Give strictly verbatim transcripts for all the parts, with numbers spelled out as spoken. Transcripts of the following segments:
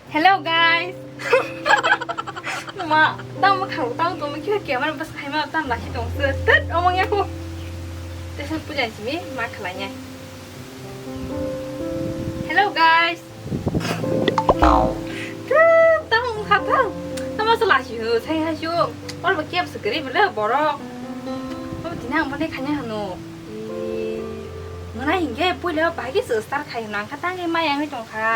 Hello guys. Ma, tamo khang tamo tamo khe camera bas khaima tam lasi tong se. Tet omong yaku. Tesan puja simi ma khalanya. Hello guys. Tet tamo khatang. Tamo se lasi ho sai ha shu. Or ba kiap se kari bele borok. Tamo tinang bane khanya hanu. Mona hingke puila bagi se start khai nang khatang ma yang tong kha.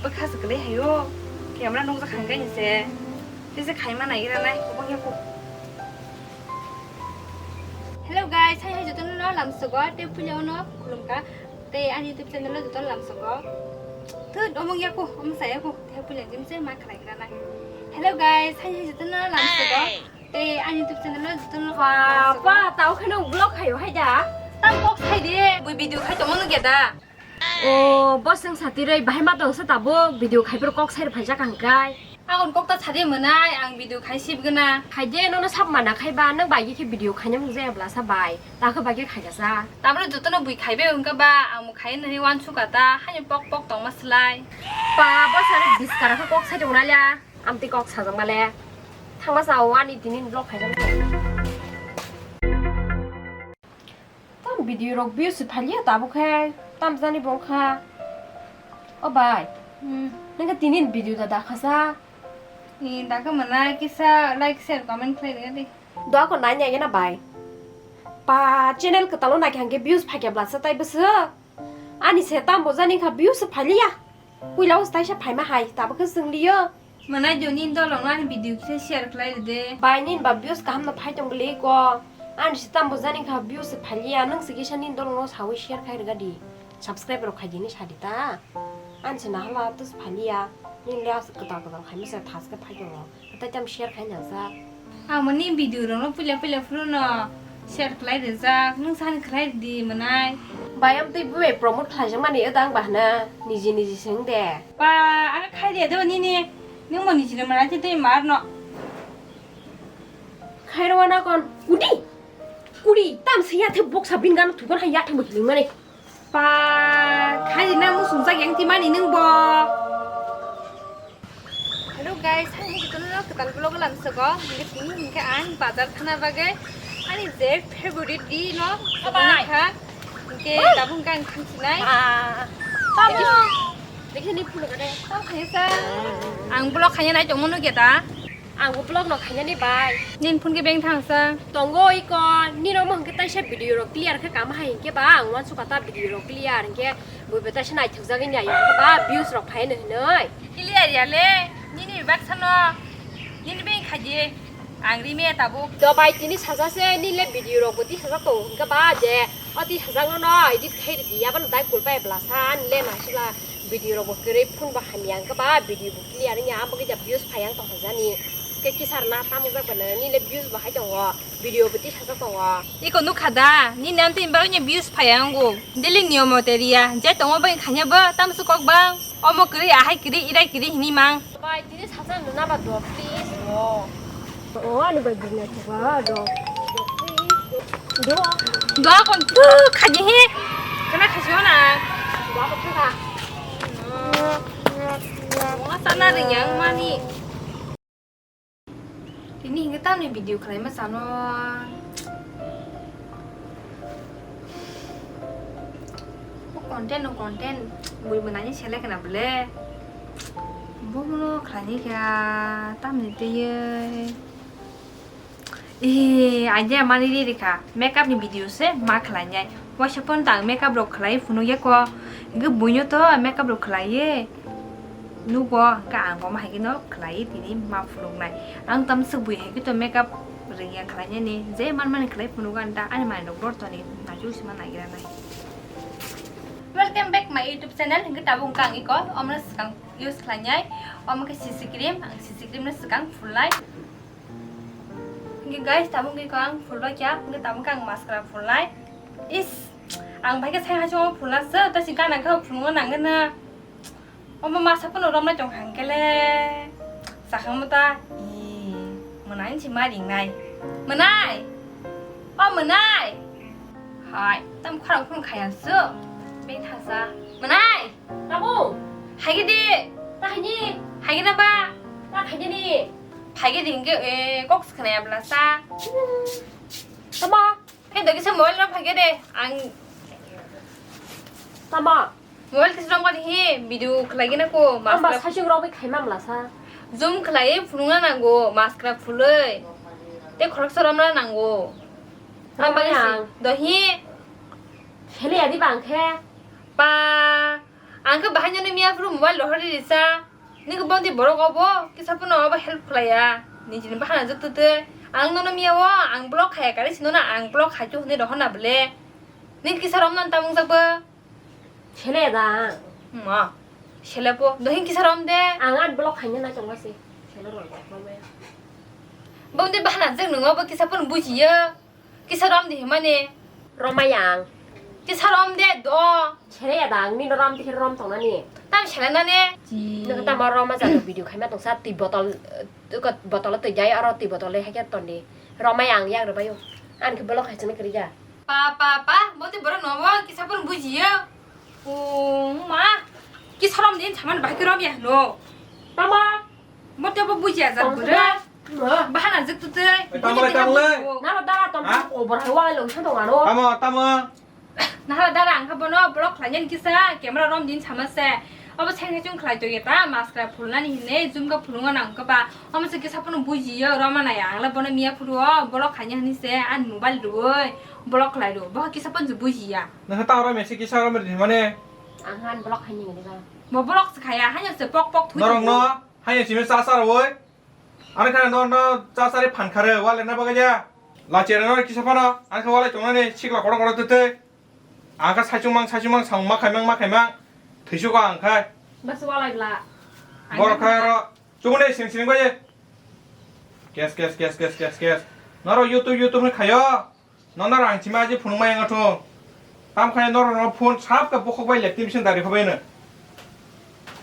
Bwkha se kwlai hayo. Camera nukjak hangkhe ni se. Tei se khaima naigra nai, obong ya kuk. Hello guys, hai hai jotono no lamsogo, tei puila no khulumka. Tei ani YouTube channel o jotono lamsogo. Thut, omong ya kuk, omsa ya kuk. Tei puila jim se ma khlaigra nai. Hello guys, hai hai jotono no lamsogo. Tei ani YouTube channel o jotono lamsogo. Papa, tao kheno vlog hayo hai da. Tam kok sai de, bui video khai tongmano ge da. O, bo chwng satirwi bahai ma tongsa tabuk video khaiphuru kok sai rwphaijak ang kai. Akon kok ta sadi mwnai, ang video khai sibgwna. Khaide nono sab mana khaiba, nwng bai khe video khaina mung jaya blasa bai. Takhe bai khe khaikasa. Tabro jotono bui khaibe wngkha ba, ang bo khai nai wansukha ta, haino pok pok tongma slai. Pa, bo sari biskara khe kok sai tongnalia, amtwi kok sajak male. Thangma sa o ani tinin vlog khaijak. Tam video rok views se phalia tabuk khe tam jani bo wngkha. O bai, hmm, nang khe tini video da dakhasa. Ni dakha mana kisa like share comment khlai rwdi. Doa ko nai nai na bai. Pa channel kwtalo nai khe hangke views phaikya blasa tai bwswk. Ani se tam bo jani kha views se phalia. Puila o staisa phaima hai, tabuk khe chwng liyo. Mwnai joni dolong ani video kisa share khlai rwde. Bai nin ba views kaham no phai tong le ko. Ani se tam bo jani kha views se phalia, nang se kisa nin dolong no sawi share khai rwga di. Subscribe rok khai dini sadi ta. Ani se nahala tus phalia. Nin le as kwtal kwtal khai misa thas khe phai tongo. Hatai tam share khai nang jak. Ang mani video rok no puila puila phuru no share khlai rijak, nwng sani khlai di mwnai. Bayam tei bubai promote khlai jak mani wda ang bahna niji niji swng de. Pa, ang khai de do nini, nwng mo niji ni mwnai tei tei mar no. Khairwa na kon, kudi, kudi, tam se ya the box sabin gan thukon ha ya the mo hiling mani. Pa, khai na mo sung jak yang ti mani nwng bo. Hello guys, hai hai jotono no kwtal vlog lamsogo. Hingke tini hingke ang bazar thana bagwi ani je favorite di no bye bye. Kha. Hingke tabuk hingke ang thansinai. Ah. Tamo. Dekhe ni phone kare. Tamo khaisa. Ang vlog khanya nai tongmo nugya da. Ang bo vlog no khanya ni bai. Nin phone ke beng thangsa. Tongo iko, nino mo hingke taisa video rok clear khe kama hai hingke ba ang wansukha ta video rok clear hingke. Buibo taisa naithokjagwi ni ayang ba views rok phai no hinwi. Clear ya le, nini baksa no, nini beng khaji, ang ri me tabuk. Do bai tini saja se, ni le video rok bo tisajak tongo hingke ba je, o tisajak no no edit khai ridi, aboni dai kulpai blasa, ni le naisila video rok bo kwrwi phone bo hamya hingke ba video bo clear wngya, abo kisa views phai ang tongthokjani. Ke kisar na tamjak bana, ni le views bo hai tongo. Video bo tisajak tongo. Iko nukha da, nini amtwi bagwi ni views phai ang go. Daily niyom mote riya, je tongo bai khanya bo, tamsu kok bang. Omo kwrwi, ahai kwrwi, irai kwrwi hini mang. Bai, tini sacha nuna ba do, please, do. O, ani bai business ba, do. Do. Do kon tu khanya he. Kana khasio na. Do ko tu ka. Mo sana ring yang mani. Tini hingke tamni video khlaima sano. O content, o content, bui mwnani selek na bole. Bomono khlaini kha tamni twiwi. Eh, idea mani ri rikha. Makeup ni video se ma khlainai. Waisa phone tang makeup rok khlai phunuk ya ko. Hingke buino to makeup rok khlai ye. Nugo hingke ang bo ma hai no khlai tini ma phunuk nai. Ang tam swk bui hai to makeup ring ya khlai ni. Je man mani khlai phunuk an da ani mai rok bor toni na chu sima nai gira nai. Welcome back my YouTube channel. Hingke tabuk hingke ang iko omo swkang use khlai nai. Omo ke C C cream, ang C C cream no swkang phulnai. Hingke guys, tabuk hingke ang phulrok ya, hingke tabuk ang mascara phulnai. Is, ang bai khe sai hachung phulna se, ta si gana kha phulmo nangna. Omo masa phano romnai tong hangkele. Sakang mata, i, mwnai si ma ringnai. Mwnai! O mwnai! Hai, tam khorang phun khaya su. Beng thasa. Mwnai! Tabuk! Haigidi. Ta haini. Haigina ba. Ta haigini. Haigidi hingke, eh, kok se khna ya bla sa. Tama. He dogi se mobile rok phai de. Ang Tama. Mobile kisa rok mani he video khlai gina ko. Amba maskra saichung rok bai khaima mla sa. Zoom khlai phunung na nango, maskra phuloi. Te khorok sa rom na nango. Amba Tama kisa yang. Dohi. Hele ya di bang khe. Pa. Ang khe bahai nono miya phuru mobile rohor ri risa. Nini bondi borok obo kisa phano obo help khlaiya. Nijini bahana jwk twi twi. Ang nono miya o ang block khaya kari sino na ang block khai tu hwnwi rohor na bwle. Nini kisa rom nan tamung jak bo. Sele da. Ma. Sele po. Dohin kisa rom de. Ang an block khaina na chonga se. Sele rom. Bondi bahana jwk nungo bo kisa phano bujiya. Kisa rom di himani. Roma yang. Kisa rom de do. Sere ya dang, ni rom di rom tong nani. Tam sere nani. Nang tam rom ma jang video khaima tong sa ti botol, eh, ko botol twi jai aro ti botol le hakya ton di. Roma yang yang rebayo. An ke block hai chini kriya. Pa pa pa, mo te borok no bo kisa pun bujiyo. O ma. Kisa rom din saman bahai ke rom ya no. Tama. Mo te bo bujiya jat bwrwi. Bahana jwk tu twi. Tamo le, tamo le. Naro dara tom Ha? Over hai wala lo sa dong ano. Tamo, tamo. Nahara dara ang kha bono block khlainani kisa camera rom din sama se. Abo sai sai chung khlai to eta maskra phulnani hine jumga phulunga nang kha ba. Amo se kisa pono bujiyo roma naya ang le bono miya phuru o block khaina hini se an mobile rui block khlai ro. Bo kisa pon bujiya. Nang ta rom se kisa rom mane. Ang han block khaini ngani ba. Mo block se khaya hanya se pok pok thu. Norong no. Hanya simi sa sa roi. Ani khana no no cha sari phan khare wale na bagaya. La chere no kisa phano. Ani kha wale chongnani sikla kodo kodo tete. Ang kha saichung mang saichung mang samung ma khaimang ma khaimang. Thwisu ko ang khai. Bas walai bla. Bor khai ro. Chumune sing sing baye. Kes kes kes kes kes kes. Noro YouTube YouTube ni khayo. Nono rang chima aji phunukma yang athu. Tam khai noro no phone sap ka bokhok bai lepti bising dari khobai no.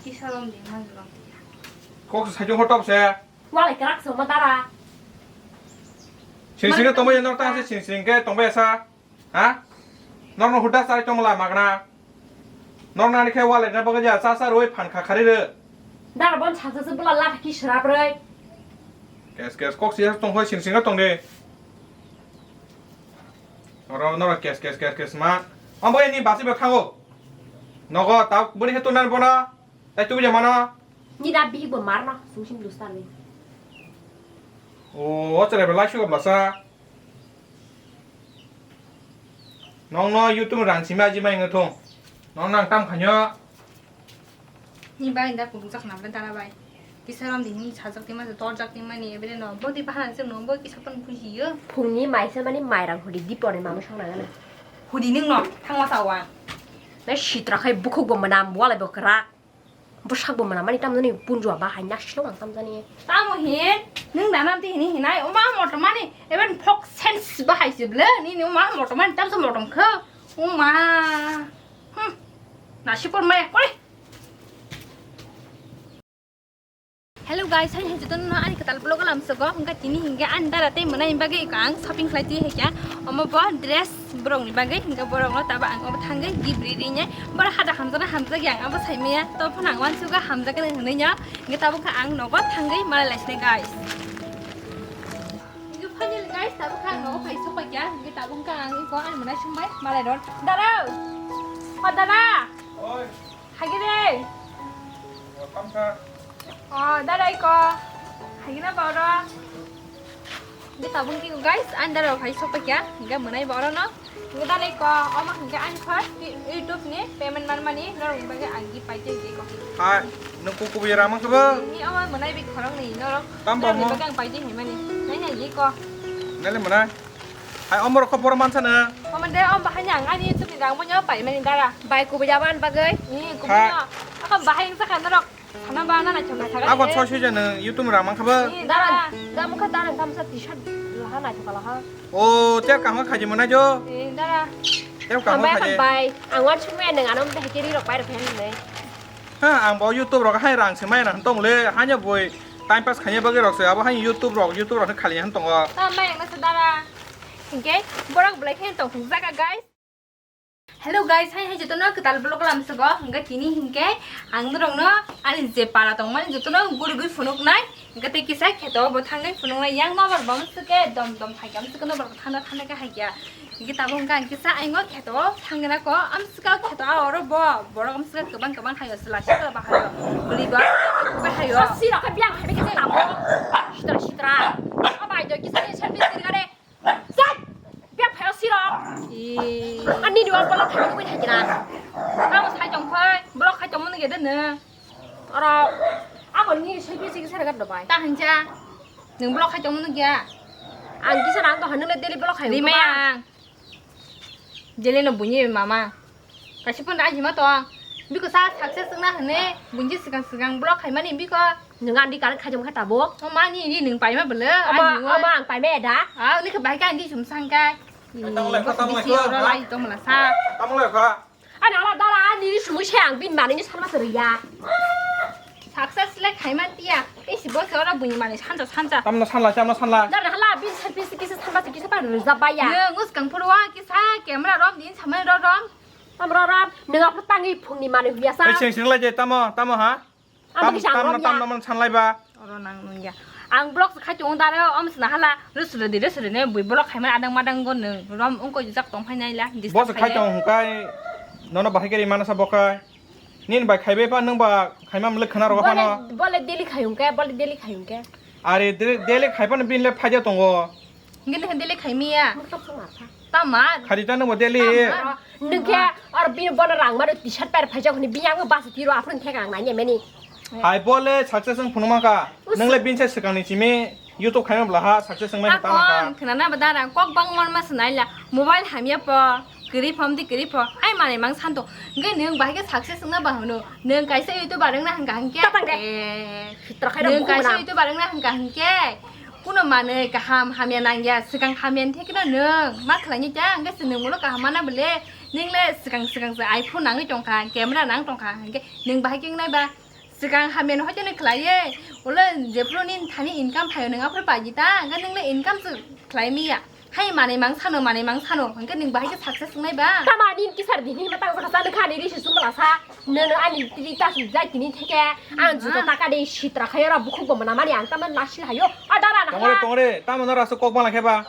Kisa rom di mang rom di. Kok sa jong hotop se. Walai krak so ma dara. Sing sing tongbai nor ta se sing sing ke tongbai sa. Ha? Nor no huda sai tongla magna. Nor nani khe walai na bagwi ja cha cha roi phan kha khari re. Dara bon sa sa bula la ki srap roi. Kes kes kok sia tong hoi sing sing tong de. Oro noro kes kes kes kes ma. Ambo ni basi ba thango. Nogo ta buni hetu nan bono. Tai tu jamano. Ni da bihik bo marno sung sim dustar ni. O o chare ba lai shu ba sa. Nong no YouTube rang sima ji mai ngathong. Nong nang tam khanyo. Ni bai da pung chak na bai dara bai. Kisa rom di him sajak di ma tor jak di ma ni ebele no. Bo di bahana se no bo kisa pon bujiyo. Phungni maisa mani mairang hudi di pore mama song nangana. Hudi ning no thangma sawa. Na sitra khai bukhuk bo manam wala bo kra. Bwsak bo manam mani tamjani punjua ba hai naksilo ang tamjani. Tamo hin ning dana ti hini hinai oma motor mani even fox sense ba hai se ble ni ni oma motor mani tamsa motor kho. Oma. Hmm. Nasi por maya kore. Hello guys, hai hai jotono ani kwtal vlog lam sogo hingga tini hingga ani dara tei mwnai bagwi ang shopping khlai twi hai kya. Omo bo dress borok ni bagwi hingga borok no taba ang obo thangwi gift ri ri nai. Borok hada hamjakna hamjak yang abo sai maya to phano ang uansugo hamjakna hinwi no hingga tabuk kha ang nogo thangwi malai lai sinai guys. Hingga finally guys tabuk kha ang nogo phai sok pai kya hingga tabuk kha ang iko ani mwnai sumbai malai ron. Dara! O dara! Oi. Hagi de. Welcome sir. Oh, dara iko. Hagi na ba oro. Hingga tabuk kha guys, ani dara phai sok pai kya hingga mwnai ba oro no. Hingga dara iko, omo hingga ani first YouTube ni payment man mani norok ni bagwi ang gift pai twi hingga iko. Hai, nung kuku bi ramang kebo? Ni omo mwnai bi khorang ni norok. Tam ba norok ni mo? Bagwi ang pai twi himani. Nai nai iko. Nai le mwnai. Hai omo rok kho boro mansa na. Omo de om bahai ni ang ani YouTube ni rang bo nyo pai mani dara. Bai kubu jaban bagwi. Ni kubu ha. Nyo. Ako bahai ang sakha norok. Sana ba na na chonga saga. Ako choi sui jana YouTube rang mang khaba. Ni dara. Dara. Ga mukha dara gamsa t-shirt laha na chonga laha. O, te kahma khaji mana jo. Ni dara. Te kahma khaji. Bai. Ang wan sumai nang anom de hekeri rok pai rok hen ne. Ha, ang bo YouTube rok hai rang se mai rang tong le, hanya boi time pass khaina bagwi rok se, abo hai YouTube rok, YouTube rok khali han tongo. Ta mai ang nasa dara. Hingke borok belai khe tong thung jaga guys. Hello guys, hai hai jotono kwtal vlog lamsogo. Hwnkhe tini hinkhe ang norokno ani je para tongmani jotono gurigwi phunuknai. Hwnkhe tei kisa kheto bo thangwi phunuknai, yang nobar bo amswkhe dom dom phaikhe amswkhe nobar bo thanda thanda khe haikya. Hwnkhe tabuk hwnkhe ang kisa aingo kheto thangwi nako, amswkhe kheto a oro bo borok amswkhe kwbang kwbang haio, chwla sikla bahaio, bwrwi ba haio. Sirok khe biyang hai khe tabuk. Sitra sitra. O bai do kisa ni service diri gare. Sat! Biyang phaio sirok. Ani ni wal block khai tongwi thai kira. Amo sai tong phai, block khai tongmani gede ne. Oro amo ni sai bisi sar gat bai. Ta hancha. Nung block khai tongmani gya. Ang kisa nang to hanung le daily block khai. Rimai ang. Jele no bunyi mama. Kaisa phone da hima to. Biko sa success wngna hwnwi bunji swkang swkang block khaimani biko. Nwng ani current khaijak kha tabuk. O mani ni nwng paima bwle. Omo, ani omo ang paima da. Ah, ni khe bai ka indi sum sang kai. Tamo lai kha, tamo lai kha, oro ha? Lai to mala sa. Tamo lai kha? Ani ala dara ani ni sumui se ang bin mani ni sanma sari ya. Success le khaiman tiya. Isi bo se oro buni mani sansa sansa. Tamno sanla, tamno sanla. Dara hala bin selfie si kisa sanma si kisa pa rujak baya. Nung uskang phuru wa kisa camera rom din samai ro rom. Amra ram, nung aphuru tangwi phungni manwi huya sa. Ei, seng seng lai je, tamo, tamo ha? Ang tam-, tamo kisa ang tamno, rom ya. Tamno man sanlai ba. Oro nang nung ya. Ang block khai tongo dare, om sna hala, rusure di, rusure ne, bui block khai man adang madang go nung, rom ungko jak tong phai nai la, disturb. Bo se khai khai le. Tong hwnkhe, nono bahai khe ri mana sa bo khai. Nini bai khaibai pha, nung ba khaima mle khna rogo phano. Bole, bole daily khayung khe, bole daily khayung khe. Are daily, daily khai phano bin le phaija tongo. Hingke nung daily khaimiya. Moktok song ma pha. Tama. Khari ta nung bo daily. Tama. Nung khe or bin bono rang maro t-shirt per phaijak hwnwi bini ang bus tiro aphuru thek ang nai meni. Hai bole success wng phunuma kha. Us. Nung le bin se swkang ni simi YouTube khaima bla ha success wng mai tama kha. Akon khna na bada rang kok bang mon ma swnai la mobile hamya po. Kwrwi phom di kwrwi pho, ai manwi mang santo. Hwnkhe nwng bahai khe success wngna ba hwno. Nwng kaisa YouTuber wngna hwnkha hwnkhe. Tatang de. Eh, Fitra khairok nwng bukhuk kaisa gwnang. YouTuber wngna hwnkha hwnkhe. Kuno manwi kaham hamya nangya, swkang hamya ni thekno nwng ma khlaini ta, hwnkhe se nwng ulo kaham mana bole. Nwng le swkang swkang se iPhone nangwi tongkha, camera nang tongkha, hwnkhe nwng bahai khe wngnai ba. Swkang hamya no hoite no khlaiye, ulo jephuru nini thani income phaio nwng aphuru paidi ta, hwnkhe nwng le income se khlai miya. Hai manwi mang sano, manwi mang sano, hwnkhe nwng bahai khe success wngnai ba? Tama nini kisar di hinwi matang sakha sa, nwkha ni risi sumla sa, nono ani tiri ta sum jai tini theke, ang juto taka de sitra khayo ra bukhuk bo mwnamani ang tamo nasil hayo, a dara na tongre, hala. Tongre, tamo nora se kok bala khe ba?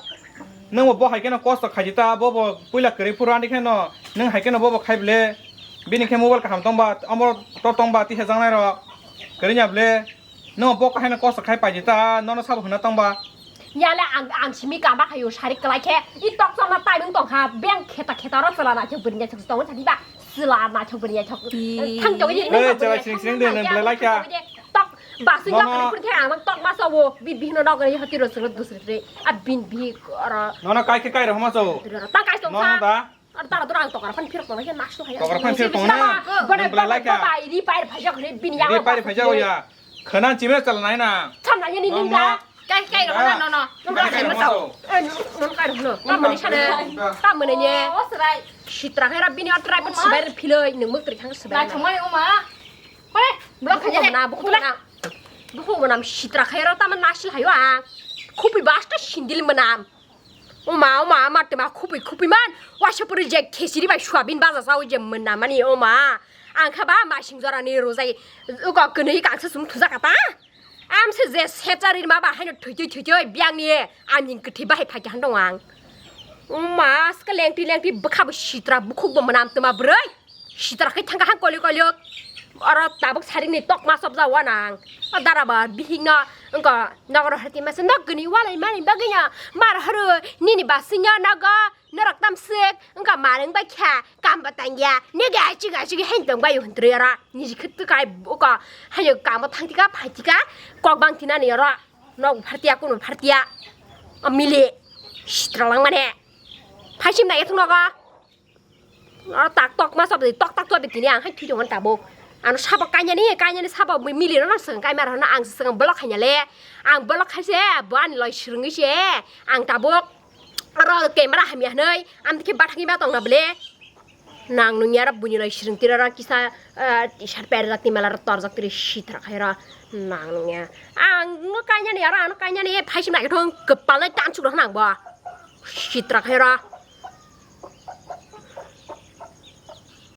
Nwng bo, bo hai kheno kosto khaidi ta, bo bo puila kwrwi phuru ani kheno, nwng hai kheno bo bo khai ble. Bini khe mobile kaham tongba, omo to tongba, tisa jangnai rok. Kwrwi nya ble. Nwng bo kahai no kosto khai paidi ta, nono sabo hwnna tongba. Yale ang, ang simi kama khayo, sari kwlai khe. I tok chokna timing tongkha, beng kheta kheta ro chwla na thok bwrwi nya thok tong thani ba. Chwla na thok bwrwi nya thok. Ih. Thang tong ye. Ei, chwla sring sring de, nwng belai lai kha. Tok, basing nok ni phun khe ang tok ma sawo, bi bihno nok ni hoti ro chwla dusri tre. A bin bi ro. Nono kai khe kai ro homa sawo. Ta kai tong kha. Nono da. Ar tara dora ang tokra phan phirok tongna khe nasu haya. Tokra phan phirok tongna? Bana bana bai ri pai phaijak hwnwi bini yang. Ri pai phaijak ya. Khana chimre chal nai na. Cham nai ni ning da. Kai kai ro na no no. Kai kai ro. Eh, non kai ro no. Tam mani sane. Tam mani ne. O srai. Sitra khaira bini atrai pun sibai philoi nung muk tri thang sibai. Na chumai uma. Kore, blok khaje na bukhuk na. Bukhuk na sitra khaira tam nasil hayo a. Khupi basta sindil manam. Oma, oma, ama tema khupui khupui man. Waisa puri je khesiri bai suabin baja sawi je mwnamani oma. Ang kha ba masing jora ni rojai. Uko kwnwi kangsa sum thuja kata. Am se je setari ma ba haino thuitui thuitui biang ni. Aming kwthwi bahai phai khan dong ang. Oma, ska lengti lengti bwkha bo sitra bukhuk bo mwnam tema bwrwi. Sitra khe thangkha hang kolio kolio. Oro tabuk sarini tokma sobja wanang. O dara ba bihik no wngkha nogoro harti masa nogni walai mani bagwi no mar horo nini basing no nogo norok tam sik wngkha mar wng bai kha kam bo tangya nege achik achik hen tong bai hwn tre oro niji khit kai buko hayo kam bo thang tika phai tika kok bang tina ni oro nog phartia kuno phartia o mili sitra lang mane phai sim nai thung nogo. Oro tak tok ma sob tok tak tok tini ang hai thwi tongmani tabuk. Ano sabo kanya ni kanya ni sabo mili rok no swkang kai mara no ang swkang block khaina le. Ang block khai se bo ani loi swrwngwi se ang tabuk. Oro camera hamya hwnwi am dikhe bathangwi ma tongna ble. Nang nung yara buni loi swrwng tira ro kisa, eh, t-shirt perjak twi mala ro torjak twi sitra khai ro. Nang nung ya. Ang no kanya ni aro ano kanya ni phai sim nai thong kwpal nai tansuk rok nang bo. Sitra khai ro.